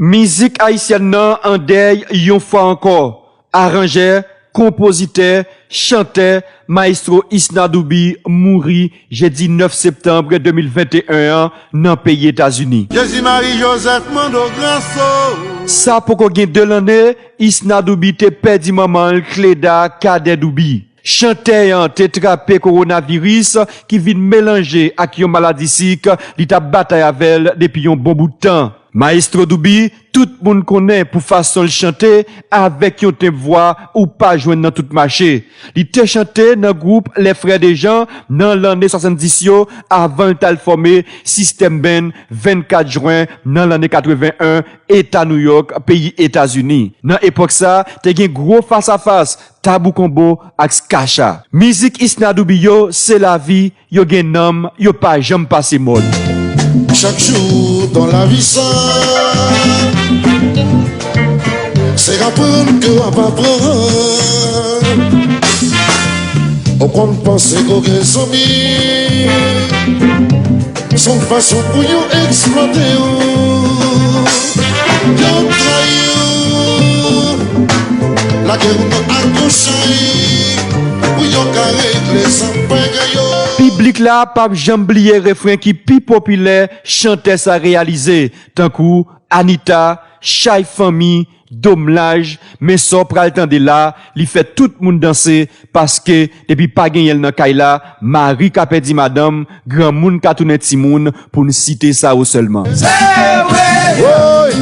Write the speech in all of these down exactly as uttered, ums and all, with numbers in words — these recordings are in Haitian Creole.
Mizik ayisyèn nan an dèy yon fwa ankò. Aranjè, konpozitè, chantè, Maestro Isnadoubi mouri jedi nèf septanm de mil venteyen an nan peyi Etazini. Jezi Mari Jozèf mande w gras o. Sa poko gen de lanne, Isnadoubi te pèdi manman l, Cleda Cadet Doubi. Chantè an te trape kowonaviris ki vin melanje ak yon maladi sik li t ap batay avè l depi yon bon bout tan. Maestro Doubi, tout moun konnen pou fason l chante avèk yon tenb vwa ou pa jwenn nan tout mache. Li te chante nan gwoup Les Frères de Jean nan lanne swasanndis yo, avan l t al fòme System Band vennkat jen nan lanne katreven en, Eta Nouyòk, peyi Etazini. Nan epòk sa, te gen gwo fasafas Tabou Combo ak Skacha. Mizik Isnadoubi yo se lavi, yo gen nanm, yo pa janm pase mòd. Chaque jour dans la vie ça, c'est apprendre que à pas prendre. Ou konn panse ou gen zanmi, se yon fason pou yo eksplwate w. Yo trayi w, lage w nan ak yon chay, pou yo ka regle zafè yo. Piblik la p ap janm bliye refren ki pi popilè chantè sa reyalize, tankou Anita, Chay Fanmi, Domlaj, men sa w pral tande la, li fè tout moun danse, paske depi pa genyen l nan kay la, mari ka pèdi madanm, granmoun ka tounen timoun, pou n site sa yo sèlman. Se vre,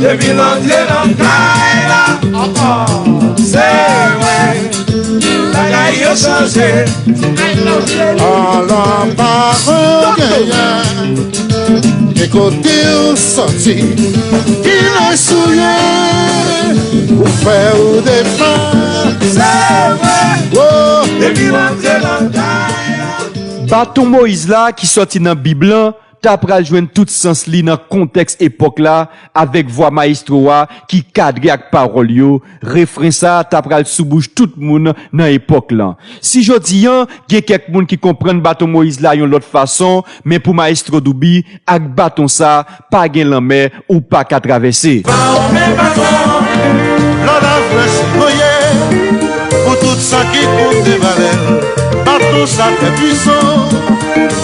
depi l antre nan kay la, se vre, bagay yo chanje. Ala pa genyen. E kote w soti, kilès ou ye, ou fè ou defann. Se vre, depi w antre nan kay la. Baton Moyiz la ki sòti nan Bib lan, ta pral jwenn tout sans li nan kontèks epòk la, avèk vwa mayestwo a ki kadre ak pawòl yo, refren sa a ta pral sou bouch tout moun nan epòk lan. Si jodi a, gen kèk moun ki konprann Baton Moyiz la yon lòt fason, men pou Mayestwo Doubi, ak baton sa, pa gen lanmè ou pa ka travèse. Fòme baton, lòd avè si voye, pou tout sa ki konte valè l. Baton sa trè pwisan,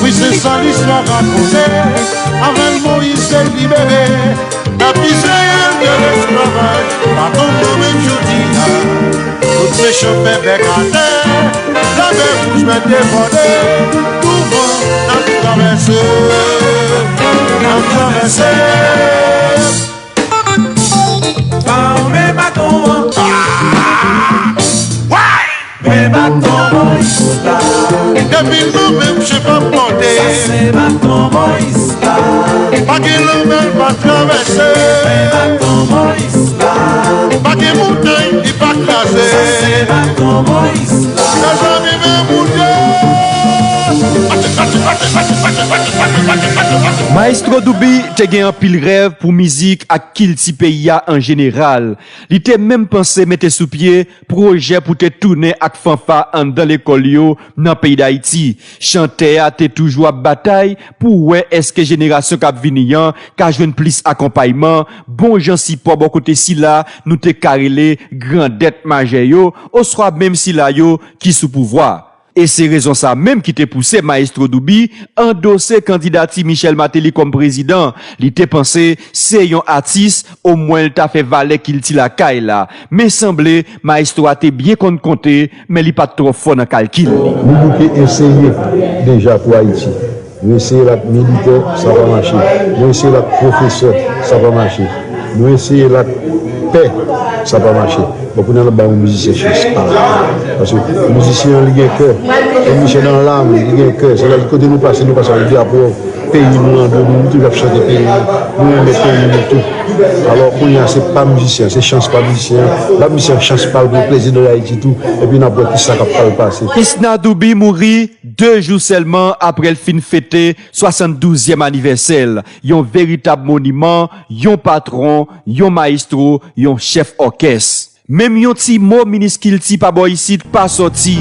wi, se sa listwa rakonte. Avè l Moyiz te libere pèp Izrayèl de lesklavaj. Baton nan men jodi a, tout mechan fè bèk atè. Labè wouj mèt debòde, touvan n ap travèse, n ap travèse. Fòme baton an. Way! Men baton Moyiz la. Depi nou menm chèf ap pòte. Sa se baton Moyiz la. Pa gen lanmè l pa travèse. Men baton Moyiz la. Pa gen montay li pa kraze. Sa se baton Moyiz la. Mezanmi, men Bondye. Maestro Doubi te gen anpil rèv pou mizik ak kilti peyi a an jeneral. Li te menm panse mete sou pye pwojè pou te tounen ak fanfa anndan lekòl yo nan peyi Dayiti. Chantè a te toujou ap batay pou wè èske jenerasyon k ap vini an ka jwenn plis akonpayman, bon jan sipò bò kote sila nou te ka rele grandèt majè yo, oswa menm sila yo ki sou pouvwa. E se rezon sa menm ki te pouse Mayestwo Doubi andose kandidati Michel Martelly kòm prezidan. Li te panse se yon atis, omwen l ta fè valè kilti lakay la. Men sanble, mayestwo a te byen konn konte, men li pa t twò fò nan kalkil li. Nou bouke eseye deja pou Ayiti. Nou eseye l ak militè, sa pa mache. Nou eseye l ak pwofesè, sa pa mache. Nou eseye l ak pè, sa pa mache. Bon, kounye a n ap bay yon mizisyen chans pa l. Paske mizisyen an, li gen kè. Yon mizisyen nan lam, li gen kè. Se la kote nou pase, nou pase avèk drapo peyi nou nan do nou, nou toujou ap chante peyi nou. Nou renmen peyi nou tou. Alò, kounye a, se pa mizisyen, se chans pa mizisyen. Ba mizisyen an chans pa l pou prezidan Dayiti tou. Epi n ap wè kisa k ap pral pase. Isnadoubi mouri de jou sèlman apre l fin fete swasanndouzèm anivèsè l, yon veritab moniman, yon patwon, yon mayestwo, yon chèf òkès. Menm yon ti mo minis kilti pa bò isit pa sòti.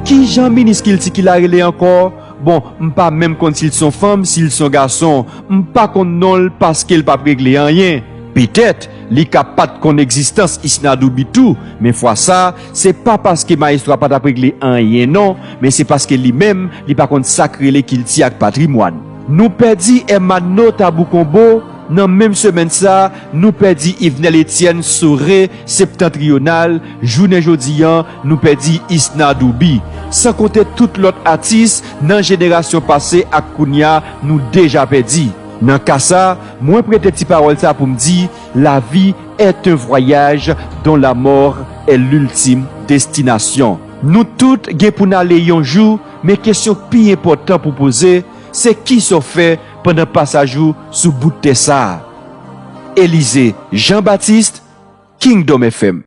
Kijan minis kilti ki la rele ankò? Bon, m pa menm konn si l s on fanm, si l s on gason. M pa konn non l paske l p ap regle anyen. Petèt, li ka pa t konn egzistans Isnadoubi tou, men fwa sa, se pa paske mayestwo a pa t ap regle anyen non, men se paske li menm, li pa konn sa k rele kilti ak patrimwàn. Nou pèdi Hermano Tabou Konbo, nan menm semèn sa, nou pèdi Yvenel Etienne Sore, Septantriyonal, jounen jodi a, nou pèdi Isnadoubi. San konte tout lòt atis nan jenerasyon pase ak kounye a nou deja pèdi. Nan ka sa, mwen prete ti pawòl sa pou m di, la vie est un voyage dont la mort est l'ultime destination. Nou tout gen pou n ale yon jou, men kesyon k pi enpòtan pou poze, se kisa w fè pandan pasaj ou sou bout tè sa a? Elize Jean Baptiste, Kingdom F M.